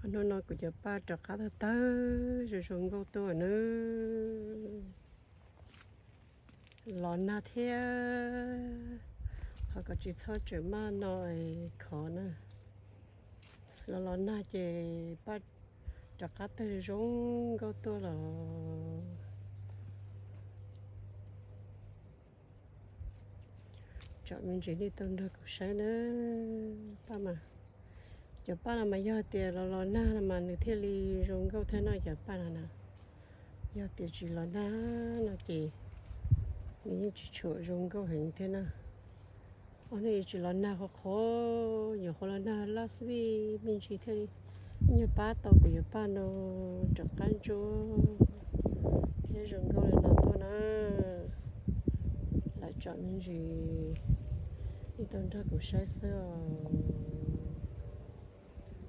Hnub no kuv cov paj rov qab tawg tawg zoo zoo nkauj tuaj nawb. Los nag thiab, thov kom tsis txhob tseem maj no khov na. Los los nag ces paj rov qab tawg zoo zoo nkauj tuaj los. Tsom me ntsis nej tau nrog kuv saib na. Paj mas, cov paj no mas yog tias los los nag no mas nws thiaj li zoo nkauj thiab no cov paj no na. Yog tias tsis los nag no ces nws yeej tsis tshua zoo nkauj heev thiab na. Ob hnub tsis los nag qhuav qhuav, nyuam qhuav los nag last week me ntsis thiaj li ib nyuag pab tau kuv cov paj no rov qab ntsuab thiab zoo nkauj li no tuaj na. Lam tsom me ntsis nej tau nrog kuv saib xwb os.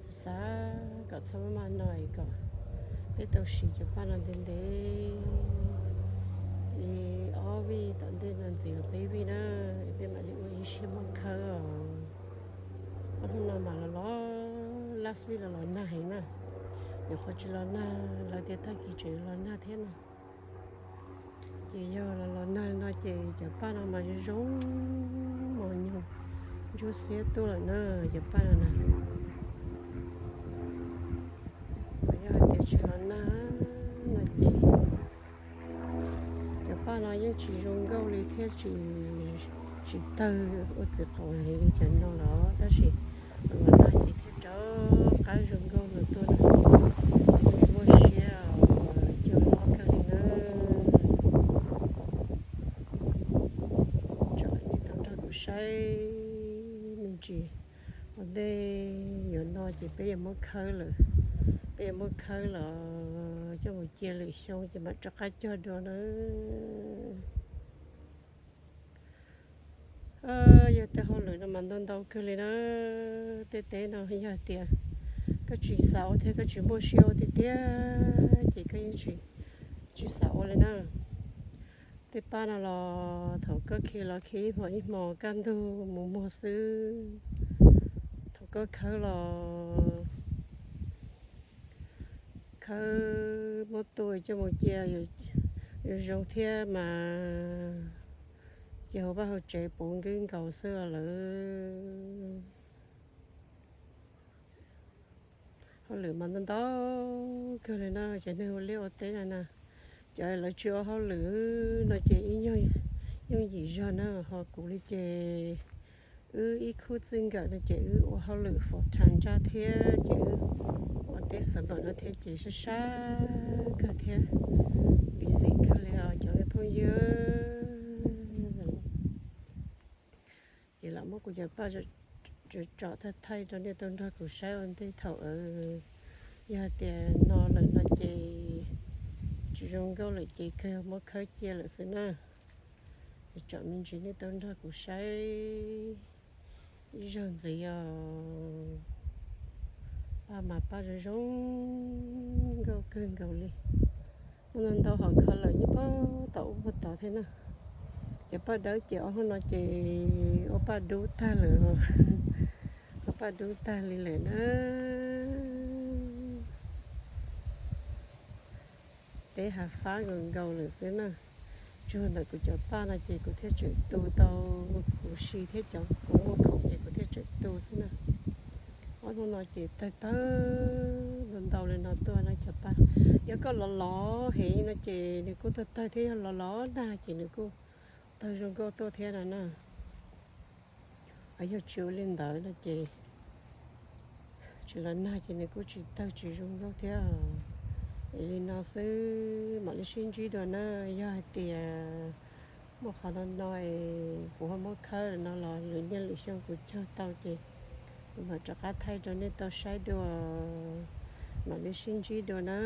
Xav xav kom txhob maj maj no es kom peb tau siv cov paj no ntev ntev li ob vij tom ntej no ntxiv los peb vij na, es peb mam li ua ib siab muab khawb os. Ob hnub no mas los los, last week los los nag heev na. Nyuam qhuav tsis los nag, lawv tias tag kis tseem los nag thiab na. Ces yog los los nag no ces cov paj no mas zoo zoo mos nyoog ntsuab xiab tuaj lawm na, cov paj no na. Yog hais tias tsis los nag no ces cov paj no yeej tsis zoo nkauj li thiab tsis, tsis tawg ua txiv qaum heev li cov no los, tab sis los nag ces thiaj rov qab zoo nkauj no tuaj na. Muaj siab coj mob kawg li na. Tsom nej tau nrog kuv saib me ntsis. Ua ntej yuav no ces peb yuav muab khawb lawm, peb yuav muab khawb los coj mus cia lwm xyoo ces mam rov qab cog dua na. Yog tej hauj lwm no mas ntau ntau kawg li na. Tej teb no yog hais tias koj tsis xav ua thiab koj tsis muaj siab ua tiag tiag ces koj yeej tsis, tsis xav ua li na. Tej paj no los thaum koj khi los khi ib hmos ib hmos kaj ntug mus muag xwb. Thaum koj khawb los khawb muab tua coj mus cia yuav zoo thiab mas ces hauv vaj hauv tsev puv nkeeb nkaus xwb lawm. Hauj lwm mas ntau ntau kawg li na, cov neeg ua liaj ua teb no na. Cov lawv tsis ua hauj lwm no ces ib nyuag yooj yim zog na, ho kuv li ces wb ib khub txij nkawm no ces wb ua hauj lwm full time job thiab ces wb ua teb xav npam no thiab ces sab sab kawg thiab busy kawg li os cov phooj ywg. Ces lam muab kuv cov paj tsom thaij thaij rau nej tau nrog kuv saib ua ntej thaum yog hais tias no lawm no ces tsis zoo nkauj lawm ces kawg muab khawb cia lawm xwb na. Es tsom me ntsis nej tau nrog kuv saib ib zaug ntxiv os. Paj mas paj zoo zoo nkauj kawg nkaus li. Muaj ntau ntau hom kho lawm nyob puag tom ub puag tod thiab na. Cov paj dawb ces ob hnub no ces ua paj dub tag lawm, ua paj dub tag li lawm na. Peb hav fab nkaus nkaus lawm xwb na. Tsuag ntawm kuv cov paj no ces kuv thiaj tseem tu tau kuv si thiab cov kuv muaj khoom ces kuv thiaj tseem tu xwb na. Ob hnub no ces tawg tawg ntau ntau li no tuaj na cov paj. Yog koj lov lov heev no ces nws kuj tawg tawg thiab, yog lov lov nag ces nws kuj tawg zoo nkauj tuaj thiab no na. Yog tsis ua li ntawd no ces tsis los nag ces nws kuj tsis tawg tsis zoo nkauj thiab. Es li no xwb mam li sib ntsib dua na. Yog hais tias muaj qhov no no es kuv ho muab khawb lawm no los lwm niaj lwm xyoo kuv cog tau ces kuv mam rov qab thaij rau nej tau saib dua. Mam li sib ntsib dua na.